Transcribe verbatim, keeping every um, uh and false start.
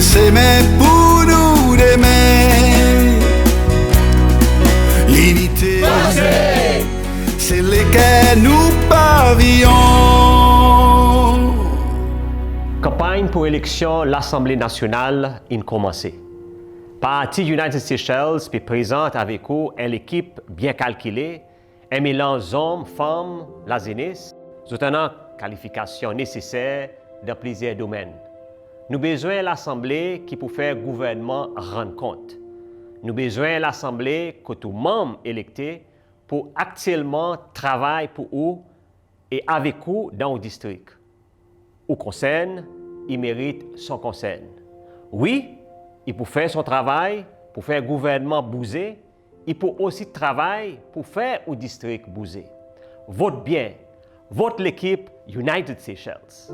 Semen pour nou demen. Linite, se leker nou paviyon. Kanpanny pour eleksyon Lasanble Nasyonal in konmanse. Parti United Seychelles pe prezant avek ou en lekip byen kalkile, en melanz zonm, fanm, lazenes. Zot annan kalifikasyon neseser dan plizyer domenn. Nou bezwen Lasanble ki pou fer gouvernman rann kont. Nou bezwen Lasanble kot ou manm elekte pou aktyelman travay pour ou e avek ou dan ou distrik. Ou konsern, i merit son konsern. Wi, i pou fer son travay pour fer gouvernman bouze, i pou osi travay pour fer ou distrik bouze. Vot byen, vot lekip United Seychelles.